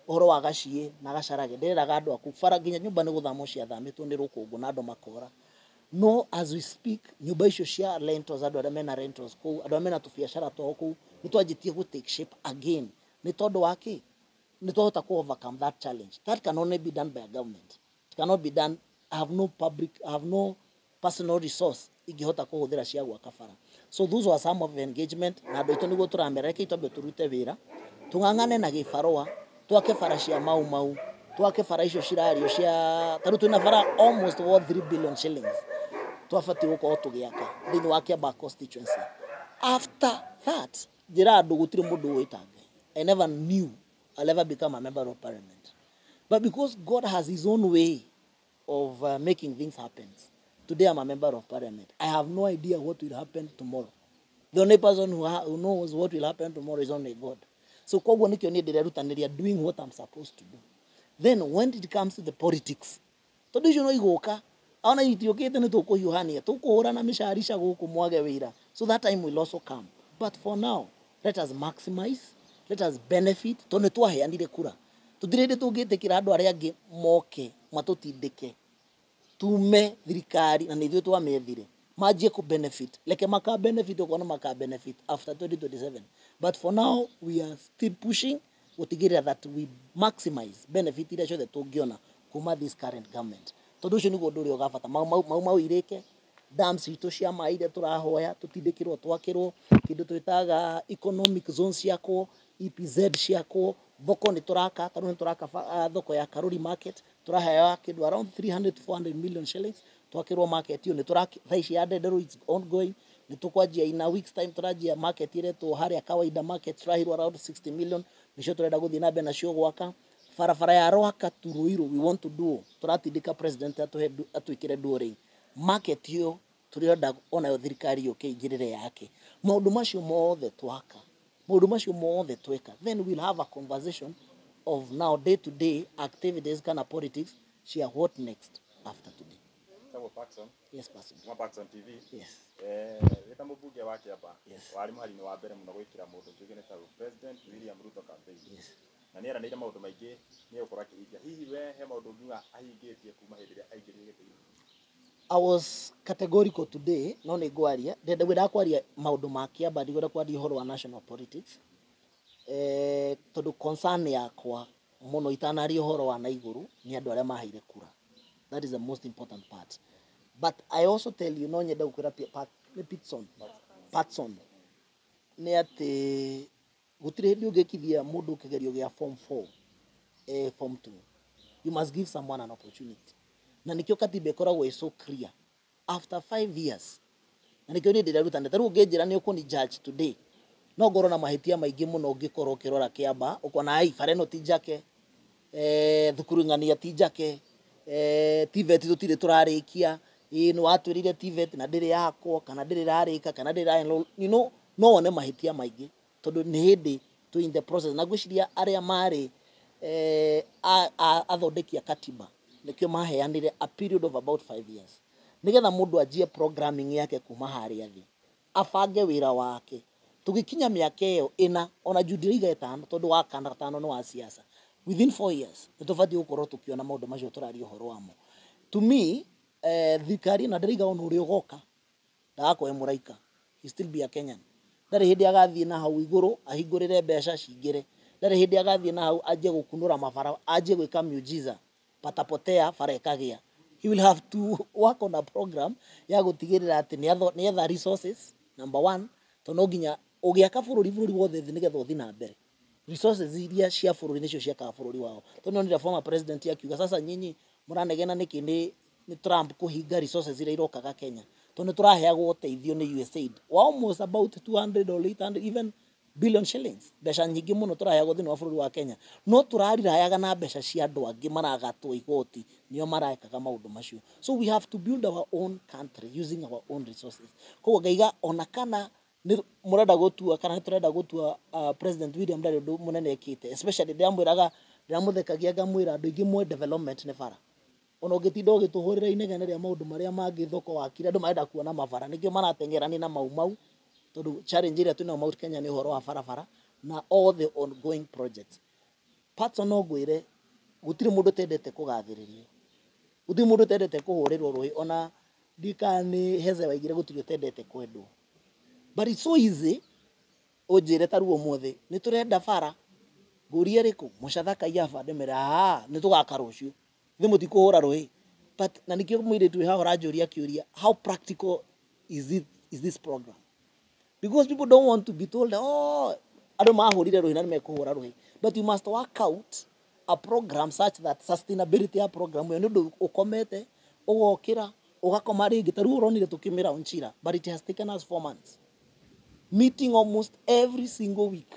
ũhoro wa Gaciĩ na Gacarage, ndĩreraga andũ aku bara nginya nyũmba nĩ gũthamwo ciathamĩtwo nĩ rũkũngũ na andũ makora. No as we speak, nyũmba icio cia rentals, andũ arĩa mena rentals kũu, andũ arĩa mena tũbiacara twao kũu, nĩ twanjĩtie gũ take shape again. Nĩ tondũ wa kĩ? Nĩ twahota kũ overcome that challenge. That can only be done by a government. It cannot be done. I have no public, I have no personal resource ingĩhota kũhũthĩra cia gwaka bara. So those were some of the engagement na andũ aitũ, nĩguo tũramera reke twambe tũrute wĩra, tũng'ang'ane na gĩbarũa, twake bara cia Mau Mau, twake bara icio cirario cia tarĩu twĩna bara almost worth 3 billion shillings twabatiĩ gũkorwo tũgĩaka thĩinĩ wa Kiambaa constituency. After that, njĩra andũ gũtirĩ mũndũ ũĩ ta Ngai. I never knew I'll ever become a member of parliament, but because God has his own way of making things happen, today I'm a member of parliament. I have no idea what will happen tomorrow. The only person who knows what will happen tomorrow is only God. So koguo nĩkĩo niĩ ndĩrerutanĩria doing what I'm supposed to do. Then when it comes to the politics, tondũ icio no igũka, ona itiũkĩte, nĩ tũkũhiũhania, tũkũhũrana mĩcarica gũkũ mwage wĩra. So that time will also come, but for now let us maximize, let us benefit, tondũ nĩ twaheanire kura. Tũtirĩ hĩndĩ tũngĩtĩkĩra andũ arĩa angĩ moke matũtindĩke tume thirikari na nĩ ithuĩ twamethire manjie kũ benefit. Reke maka benefit, ũkona maka benefit after 2027, but for now we are still pushing gũtigĩrĩra that we maximize benefit iria ciothe tũngĩona kuma this current government, tondũ ũcio nĩguo ũndũ ũrĩa ũgabata. Mau mau mau mau irĩke dams citũ cia maĩ iria tũrahoya tũtindĩkĩrwo twakĩrwo, kĩndũ twĩtaga economic zones ciakwo, EPZ ciakwo, thoko nĩ tũraka, tarĩu nĩ tũraka thoko ya Karuri market, tũraheo kĩndũ around 300 to 400 million shillings twakĩrwo market ĩyo. Nĩ tũraka thaa ici ya Ndenderu, it's ongoing. Nĩ tũkwanjia in a week's time, tũranjia market ĩretwo harĩa Kawaida market, tũraheirwo around 60 million, nĩcio tũrenda gũthiĩ na mbere nacio gwaka. Barabara ya Rwaka to Ruiru, we want to do, tũratindĩka president atũhe atwĩkĩre duo market ĩyo, tũrenda onayo thirikari yũke ĩingĩrĩre yake. Maũndũ macio mothe twaka, maũndũ macio mothe tweka, then we'll have a conversation of now day to day activities kana politics cia what next after today. Tagwo Paxson. Yes, Paxson. Kuma Paxson TV. Yes. Wĩ ta mũmbunge wa Kĩamba, Yes. warĩ mũhari-inĩ wa mbere mũno gwĩkĩra mũndũ ũtuĩke ta President William Ruto campaign. Yes. Na nĩ eranĩire maũndũ maingĩ nĩ egũkorwo akĩhingia. Hihi we he maũndũ ũngiuga ahingĩtie kuma hĩndĩ ĩrĩa aingĩrire gĩtĩ-inĩ? I was categorical today, no nĩ ngwaria, ndenda ngwendaga kwaria maũndũ ma Kĩamba, ndigwenda kwaria ũhoro wa national politics. Tondũ concern yakwa mũno itanaria ũhoro wa na igũrũ nĩ andũ arĩa maheire kura. That is the most important part. But I also tell you, no nyende gũkwĩra nĩ Pitson. Patson. Nĩ atĩ gũtirĩ hĩndĩ ũngĩkithia mũndũ kĩgerio gĩa form 4, form 2. You must give someone an opportunity. Na nikio katiba ĩkoragwo ĩ so clear. After 5 years, na nikio niĩ ndĩrerutanĩria. Ta rĩu ũngĩnjĩra nĩ ũkũni judge today, no ngorwo na mahĩtia maingĩ mũno ũngĩkorwo ũkĩrora Kĩamba, ũkona ai bara ĩno ti njake, thukuru ng'ania ti njake, TVET tũtirĩ tũrarĩkia, ĩĩ nĩ watwĩrire TVET na ndĩrĩ yakwo, kana ndĩrĩ ĩrarĩka, kana ndĩrĩ ĩra enroll. You know, no wone mahĩtia maingĩ tondũ nĩ hĩndĩ tũ in the process. Na ngwĩciria arĩa marĩ athondeki a katiba nĩkĩo maheanire a period of about 5 years nĩgetha mũndũ anjie programming yake kuma harĩa thĩ, abange wĩra wake. Tũgĩkinya mĩaka ĩyo ĩna, ona juu ndĩraiga ĩtano tondũ wa kana gatano nĩ wa siasa, within 4 years nĩ tũbatiĩ gũkorwo tũkĩona maũndũ macio tũraria ũhoro wamo. To me, thirikari ĩno ndĩraiga ona ũrĩa ũgoka ndagakorwo e mũraika, he still be a Kenyan. Ndarĩ hĩndĩ agathiĩ na hau igũrũ ahingũrĩre mbeca cingĩre, ndarĩ hĩndĩ agathiĩ na hau anjie gũkunũra mabara, anjie gwĩka miujiza patapotea bara ĩkagĩa. He will have to work on a program ya gũtigĩrĩra atĩ nĩ etha resources number one, tondũ no nginya ũgĩaka bũrũri, bũrũri wothe thĩ nĩgetha ũthiĩ na mbere. Resources iria cia bũrũri nĩcio ciakaga bũrũri wao. Tondũ nĩonire former president akiuga sasa nyinyi mũranegena nĩkĩ nĩ Trump kũhinga resources iria irokaga Kenya, tondũ nĩ tũraheagwo ũteithio nĩ USAID wa almost about 200 or 800 even billion shillings, mbeca nyingĩ mũno tũraheagwo thĩinĩ wa bũrũri wa Kenya, no tũrarirayaga na mbeca cia andũ angĩ maragatwo igoti, nĩo marekaga maũndũ macio. So we have to build our own country using our own resources. Koguo ngaiga ona kana nĩ mũrenda gũtua kana nĩ tũrenda gũtua President William ndarĩ ũndũ mũnene ekĩte, especially ndĩramwĩraga, ndĩramũthekagia ngamwĩra andũ aingĩ moĩ development nĩ bara. Ona ũngĩtinda ũgĩtũhũrĩra inegene rĩa maũndũ marĩa mangĩ thoko wakire, andũ marenda kuona mabara, nĩkĩo marateng'erania na mau mau, tondũ challenge ĩrĩa twĩnayo Mount Kenya nĩ ũhoro wa barabara na all the ongoing projects. Patson no ngwĩre gũtirĩ mũndũ ũtendete kũgathĩrĩrio, gũtirĩ mũndũ ũtendete kũhũrĩrwo rũhĩ, ona ndikana nĩ Heze waigire gũtirĩ ũtendete kwendwo. But it's so easy ũnjĩre ta rĩu ũmũthĩ nĩ tũrenda bara, ngũrie rĩkũ Mũcatha Kaiaba, ndĩmere nĩ tũgaka rũciũ, ithuĩ mũtikũhũra rũhĩ. But na nĩkĩo mũirĩtu wĩ haha ũranjũria kĩũria, how practical is this program? Because people don't want to be told, oh, andũ mahũrire rũhĩ na nĩ mekũhũra rũhĩ. But you must work out a program such that sustainability ya program ĩyo nĩ ũndũ ũkomete, ũgokĩra, ũgakoma rĩngĩ. Ta rĩu ũronire tũkĩmĩra Onchira, but it has taken us 4 months. Meeting almost every single week.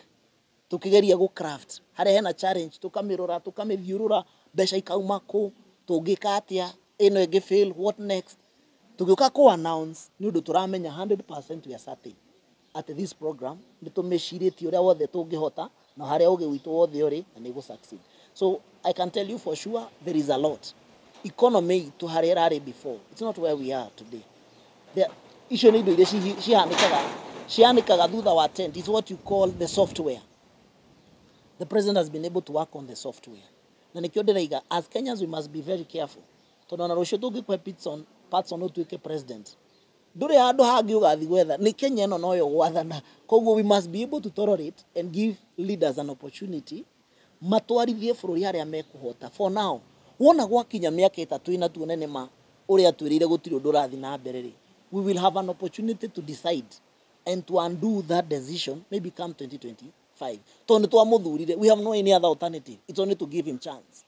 Tũkĩgeria gũ craft. Harĩa hena challenge, tũkamĩrora, tũkamĩthiũrũra, mbeca ikauma kũ, tũngĩka atĩa, ĩno ĩngĩ fail, what next? Tũgĩũka kũ announce, nĩ ũndũ tũramenya 100% we are certain atĩ this program nĩ tũmĩcirĩtie ũrĩa wothe tũngĩhota, na harĩa ũgĩ witũ wothe ũrĩ, na nĩ ĩgũ succeed. So I can tell you for sure there is a lot. Economy itũ harĩa ĩrarĩ before, it's not where we are today. Icio nĩ indo iria cihanĩkaga thutha wa tent. It's what you call the software. The president has been able to work on the software. Na nĩkĩo ndĩraiga, as Kenyans we must be very careful. Tondũ ona rũciũ tũngĩkũhe Patson ũtuĩke president, ndũrĩ handũ hangĩ ũgathiĩ gwetha, nĩ Kenya ĩno noyo gwathana. Koguo we must be able to tolerate and give leaders an opportunity matwarithie bũrũri harĩa mekũhota. For now, wona gwakinya mĩaka ĩtatũ ĩna tuone nĩ ma ũrĩa twĩrĩire gũtirĩ ũndũ ũrathiĩ na mbere rĩ, we will have an opportunity to decide and to undo that decision maybe come 2025. Tondũ nĩ twamũthurire, we have no any other alternative. It's only to give him chance.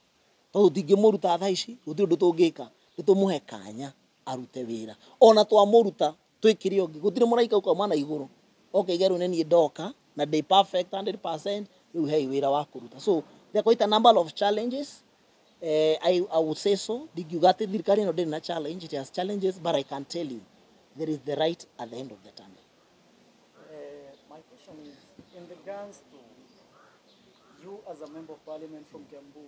Tondũ tũtingĩmũruta thaa ici, gũtirĩ ũndũ tũngĩka, nĩ tũmũhe kanya arute wĩra. Ona twamũruta twĩkire ũngĩ, gũtirĩ mũraika ũkauma na igũrũ oke rĩu nĩ niĩ ndoka na ndĩ perfect 100%, rĩu hei wĩra wa kũruta. So there are quite a number of challenges. I would say so. Ndingiuga atĩ thirikari ĩno ndĩrĩ na challenge, it has challenges, but I can tell you there is the right at the end of the tunnel. My question is in regards to you as a member of parliament from Kiambu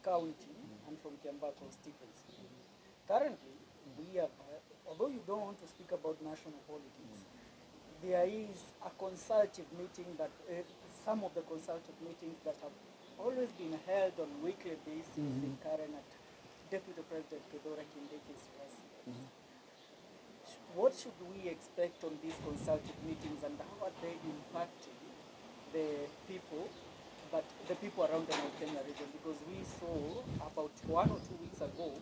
County and from Kiambaa constituency. Currently, We have, although you don't want to speak about national politics, there is a consultative meeting that, some of the consultative meetings that have always been held on weekly basis in Karen at Deputy President Kithure Kindiki's residence. What should we expect on these consultative meetings, and how are they impacting the people, but the people around the Mount Kenya region? Because we saw about 1 or 2 weeks ago,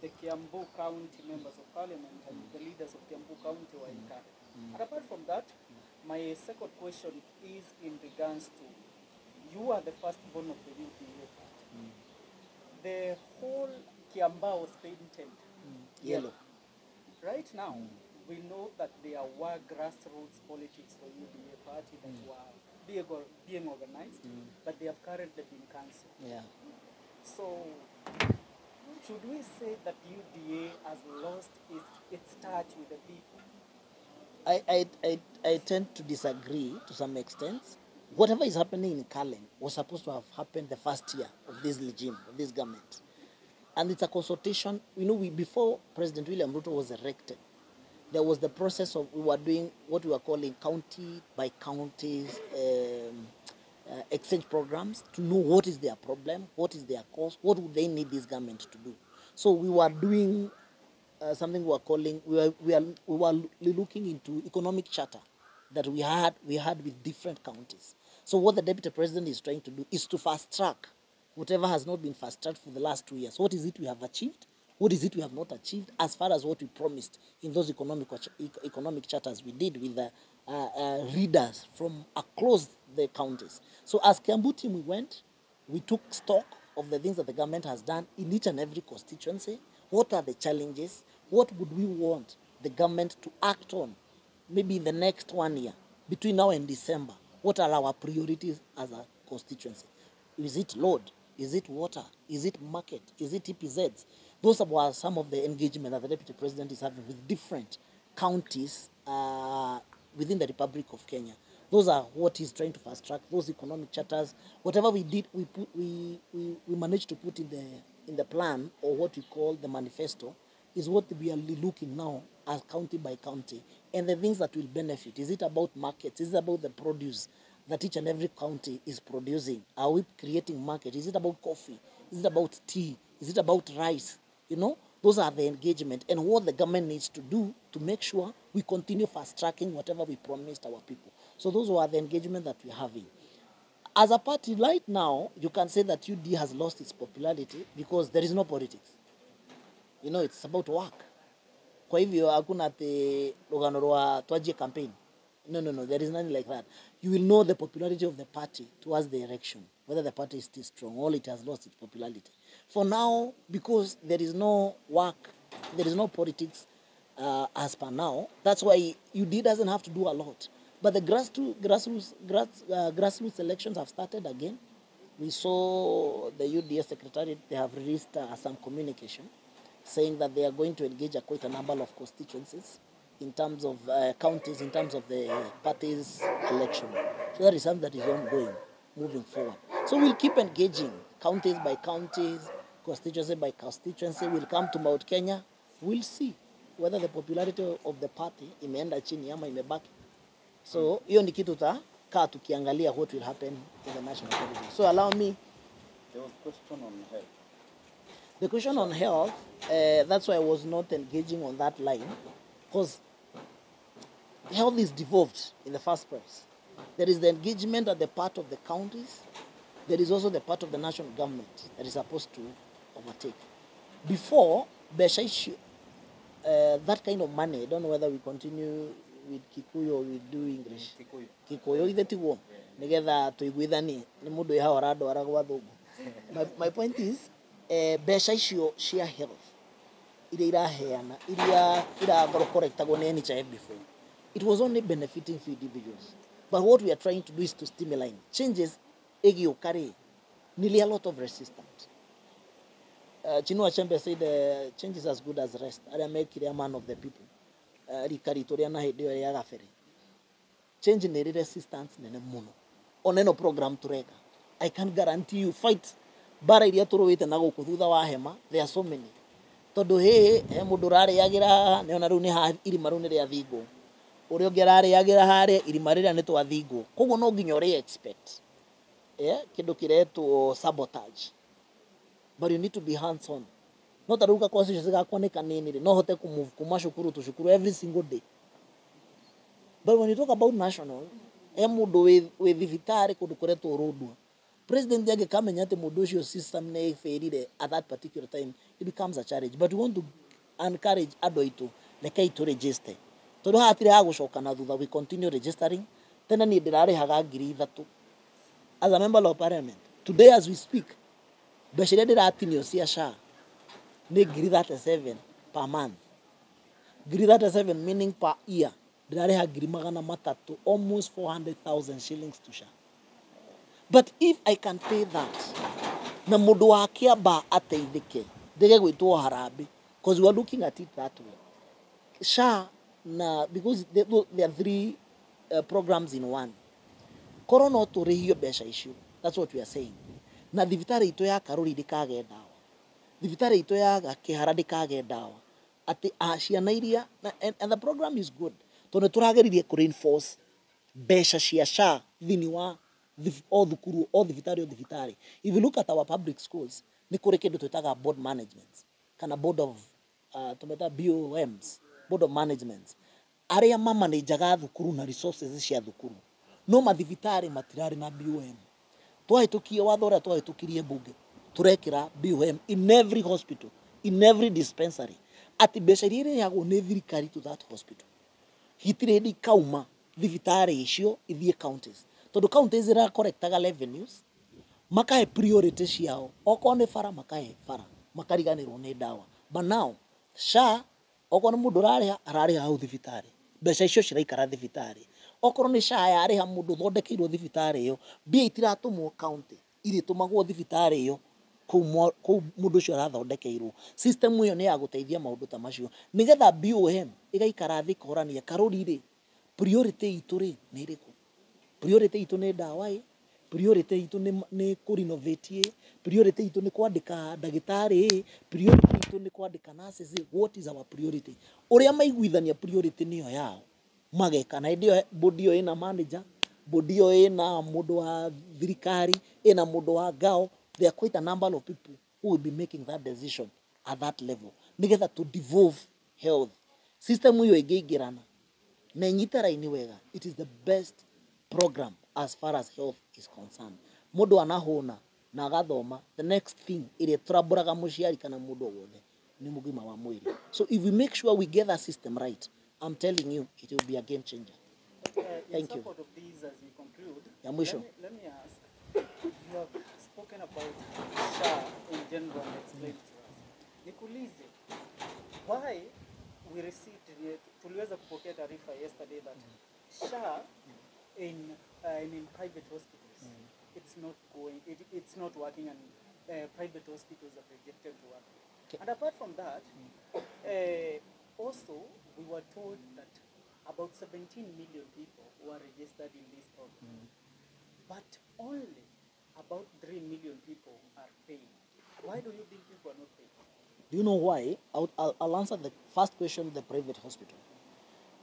the Kiambu County members of parliament and the leaders of Kiambu County were in Karen. And apart from that, my second question is in regards to, you are the firstborn of the UDA party. The whole Kiambaa was painted yellow. Right now, we know that there were grassroots politics for UDA party that were being organized, but they have currently been cancelled. Yeah. So, should we say that UDA has lost its touch with the people? I tend to disagree to some extent. Whatever is happening in Karen was supposed to have happened the first year of this regime, of this government. And it's a consultation. You know, before President William Ruto was elected, there was the process of, we were doing what we were calling county by counties exchange programs to know what is their problem, what is their cause, what would they need this government to do. So we were doing something we were calling, we were looking into economic charter that we had with different counties. So what the deputy president is trying to do is to fast track whatever has not been fast tracked for the last 2 years. What is it we have achieved? What is it we have not achieved as far as what we promised in those economic charters we did with the leaders from across the counties? So as Kiambu team, we went, we took stock of the things that the government has done in each and every constituency. What are the challenges? What would we want the government to act on maybe in the next 1 year, between now and December? What are our priorities as a constituency? Is it load? Is it water? Is it market? Is it TPZs? Those were some of the engagement that the Deputy President is having with different counties within the Republic of Kenya. Those are what he's trying to fast track, those economic charters. Whatever we did, we managed to put in the plan, or what we call the manifesto, is what we are looking now as county by county, and the things that will benefit. Is it about markets? Is it about the produce that each and every county is producing? Are we creating market? Is it about coffee? Is it about tea? Is it about rice? You know, those are the engagement and what the government needs to do to make sure we continue fast-tracking whatever we promised our people. So those were the engagement that we're having. As a party right now, you can say that UD has lost its popularity because there is no politics. You know, it's about work. Kwa hivyo hakuna ati rugano rwa twajie campaign. No, no, no, there is nothing like that. You will know the popularity of the party towards the election, whether the party is still strong or it has lost its popularity. For now, because there is no work, there is no politics as per now, that's why UD doesn't have to do a lot. But the grassroots elections have started again. We saw the UDA secretariat, they have released some communication saying that they are going to engage quite a number of constituencies in terms of counties, in terms of the party's election. So that is something that is ongoing, moving forward. So we'll keep engaging counties by counties, constituency by constituency. We'll come to Mount Kenya. We'll see whether the popularity of the party imeenda chini ama imebaki. So hiyo ni kitu tutakaa tukiangalia what will happen in the national politics. So allow me. There was a question on health. The question on health, that's why I was not engaging on that line, because health is devolved in the first place. There is the engagement at the part of the counties. There is also the part of the national government that is supposed to overtake. Before, Besha issue, that kind of money, I don't know whether we continue with Kikuyu or we do English. Kikuyu. Kikuyu ithe tiguo nigetha tuiguithanie ni mundu iha orandwara gwa thungu. My point is, mbeca icio cia health iria iraheana iria irakorektagwo ni NHIF before, it was only benefiting few individuals. But what we are trying to do is to stimulate changes. Igĩũka rĩ, nearly a lot of resistance. Chinua Achebe said change is as good as rest. Arĩa mekire a man of the people. Rika ritũ rĩa na hĩndĩ ĩyo ya gabere. Change nĩ ĩrĩ resistance nene mũno. Ona ĩno program tũreka, I can guarantee you fight bara iria tũrũĩte na gũkũ thutha wa hema, there are so many. Tondu he mundu urariagira nĩ ona riu nĩ irima riu nĩ rĩathingwo. Ũrĩa ũngĩ ararĩagĩra harĩa irima rĩrĩa nĩ twathingwo. Koguo no nginya ũrĩ expect. Yeah, kĩndũ kĩretwo sabotage. But you need to be hands on. No ta rĩu ka constituency gakwa nĩ kanini rĩ, no hote kũ move kuma cukuru to cukuru every single day. But when you talk about national, he mũndũ wĩ thibitarĩ kũndũ kũretwo Rũndua. President angĩkamenya atĩ mũndũ ũcio system nĩ ĩbĩrire at that particular time, it becomes a challenge. But we want to encourage andũ aitũ, rekei tũ register. Tondũ haha hatirĩ ha gũcoka na thutha, we continue registering. Tene niĩ ndĩrarĩhaga 3,000 as a member of parliament. Today as we speak, mbeca iria ndĩratinio cia SHA nĩ 37,000 per month. 37,000 meaning per year ndĩrarĩha 300,000, almost 400,000 shillings to SHA. But if I can pay that, na mũndũ wa Kĩambaa ateithĩke, ndĩge gwĩtwo harambee, because we are looking at it that way. SHA na because there are three programs in one. Korwo no tũrĩhio mbeca icio, that's what we are saying. Na thibitarĩ itũ ya Karũri ndĩkage ndawa, thibitarĩ itũ ya Kĩhara ndĩkage ndawa, atĩ ciana iria and the program is good tondũ tũrageririe kũ reinforce mbeca cia SHA thĩinĩ wa o thukuru o thibitarĩ o thibitarĩ. If you look at our public schools, nĩ kũrĩ kĩndũ twĩtaga board management kana board of tũmeta BOMs, board of management, arĩa mamanajaga thukuru na resources cia thukuru. No mathibitarĩ matirarĩ na BOM. Twahĩtũkie watho ũrĩa twahĩtũkirie mbunge, tũrekĩra BOM in every hospital, in every dispensary, atĩ mbeca iria irĩhagwo nĩ thirikari to that hospital hitirĩ hĩndĩ ikauma thibitarĩ icio ithiĩ counties, tondũ counties irakorektaga revenues, makahe priority ciao, okorwo nĩ bara makahe bara, makariganĩrwo nĩ ndawa. But now SHA okorwo nĩ mũndũ ũrarĩha ararĩha hau thibitarĩ, mbeca icio ciraikara thibitarĩ. Okorwo nĩ SHA yarĩha mũndũ ũthondekeirwo thibitarĩ ĩyo, mbia itiratũmwo county, irĩtũmagwo thibitarĩ ĩyo kũu mũndũ ũcio arathondekeirwo. System ĩyo nĩ ya gũteithia maũndũ ta macio, nĩgetha BOM ĩgaikara thĩ ĩkorania Karũri rĩ, priority itũ rĩ nĩ ĩrĩkũ? Priority itũ nĩ ndawa ĩ, priority itũ nĩ kũ renovate ĩ, priority itũ nĩ kwandĩka ndagĩtarĩ ĩ, priority itũ nĩ kwandĩka nurses ĩ. What is our priority? Ũrĩa maiguithania priority nĩyo yao mageka. Na hĩndĩ ĩyo board ĩyo ĩna manager, board ĩyo ĩna mũndũ wa thirikari, ĩna mũndũ wa ngao. There are quite a number of people who will be making that decision at that level, nĩgetha to devolve health system ĩyo ĩngĩingĩrana na ĩnyite raini wega. It is the best program as far as health is concerned. Mũndũ anahũna na agathoma, the next thing ĩrĩa tũrambũraga mũciari kana mũndũ o wothe nĩ mũgima wa mwĩrĩ. So if we make sure we get that system right, I'm telling you, it will be a game changer. In Thank you. support of these, as we conclude, Ya mwisho. let me ask, you have spoken about SHA in general and explained to us. Nikuulize, why we received, tuliweza kupokea taarifa yesterday that SHA in private hospitals, it's not going, it's not working, and private hospitals have rejected to work. Okay. And apart from that, also we were told that about 17 million people were registered in this program, but only about 3 million people are paying. Why do you think people are not paying? Do you know why? I'll answer the first question, the private hospital.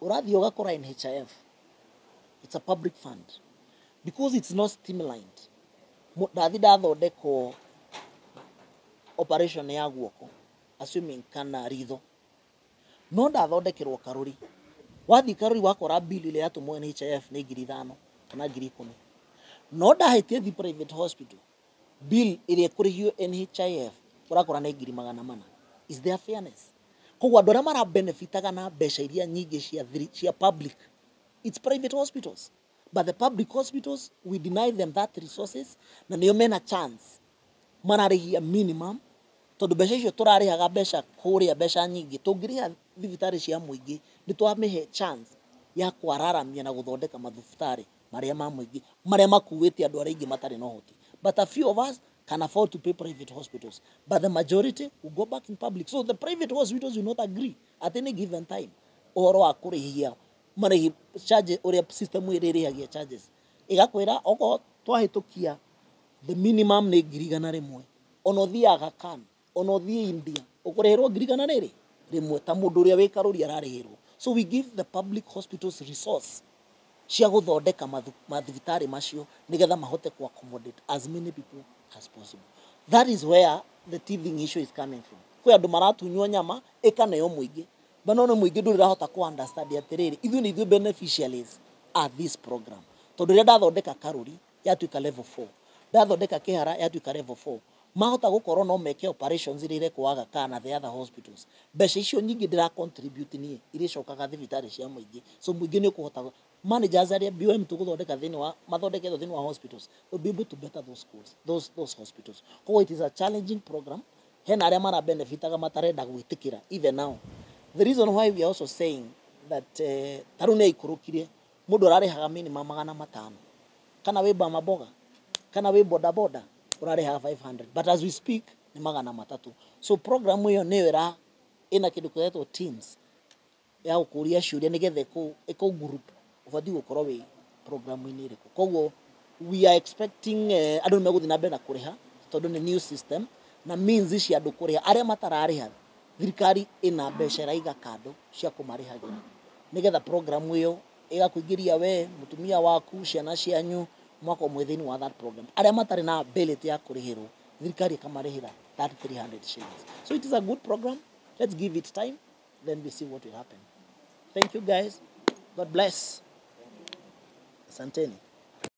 Ũrathiĩ ũgakora NHIF, it's a public fund. Because it's not streamlined. Ndathi ndathondekwo operation ya guoko, assuming kana ritho, no ndathondekerwo Karũri. Wathiĩ Karũri wakora bill ĩrĩa yatũmwo NHIF nĩ 5,000 kana 10,000. No ndahĩtie thi private hospital, bill ĩrĩa ĩkũrĩhio NHIF ũrakora nĩ 400,000. Is there fairness? Koguo andũ arĩa marabenefitaga na mbeca iria nyingĩ cia public, it's private hospitals. But the public hospitals, we deny them that resources, na nĩo mena chance mararĩhia minimum, tondũ mbeca icio tũrarĩhaga mbeca kũrĩa mbeca nyingĩ, tũngĩrĩha thibitarĩ cia mũingĩ nĩ twamĩhe chance ya kwararamia na gũthondeka mathibitarĩ marĩa ma mũingĩ, marĩa makuĩte andũ arĩa aingĩ matarĩ na ũhoti. But a few of us can afford to pay private hospitals, but the majority will go back in public. So the private hospitals will not agree at any given time ũhoro wa kũrĩhia marĩhi charge, ũrĩa system ĩrĩa ĩrĩhagia charges ĩgakwĩra okorwo twahĩtũkia the minimum nĩ 100,000, ona ũthiaga kan Ona ũthiĩ India ũkũrĩhĩrwo ngiri igana rĩrĩ rĩmwe ta mũndũ ũrĩa wĩ karũri ararĩhĩrwo. So we give the public hospitals resource cia gũthondeka mathibitarĩ macio nĩgetha mahote ku accommodate as many people as possible. That is where the teething issue is coming from. Kwĩ andũ maratunywo nyama ĩkaneo mũingĩ, but no nĩ mũingĩ ndũrĩ ũrahota ku understand atĩrĩrĩ, ithuĩ nĩ ithuĩ beneficiaries a this program. Tondũ rĩrĩa ndathondeka karũri yatuĩka level 4, ndathondeka kĩhara yatuĩka level 4, mahota gũkorwo no meke operations iria irekwo Aga Khan na the other hospitals. Mbeca icio nyingĩ ndĩra contribute niĩ irĩcokaga thibitarĩ cia mũingĩ. So mũingĩ nĩ ũkũhota managers arĩa BOM tũgũthondeka thĩinĩ wa mathondeketwo thĩinĩ wa hospitals will be able to better those schools, those hospitals. Koguo it is a challenging program. Hena arĩa mara benefitaga matarenda gwĩtĩkĩra even now. The reason why we are also saying that ta rĩu nĩ aikũrũkire, mũndũ ararĩhaga minimum 500, kana wĩ mama mboga kana wĩ boda boda ũrarĩhaga 500, but as we speak nĩ 300. So program ĩyo nĩyo ĩra ĩna kĩndũ kĩretwo teams ya gũkũria ciũria nĩgetha ĩkũ group ũbatiĩ gũkorwo wĩ programu-inĩ ĩrĩkũ. Koguo we are expecting andũ nĩ megũthiĩ na mbere na kũrĩha tondũ nĩ new system na means cia andũ kũrĩha. Arĩa matararĩha thirikari ĩna mbeca ĩraiga kando cia kũmarĩhagĩra nĩgetha program ĩyo ĩgakũingĩria we, mũtumia waku, ciana cianyu, mwakorwo mwĩ thĩinĩ wa that program. Arĩa matarĩ na ability ya kũrĩhĩrwo thirikari ĩkamarĩhĩra that 300 shillings. So it is a good program. Let's give it time, then we see what will happen. Thank you guys. God bless. Asanteni.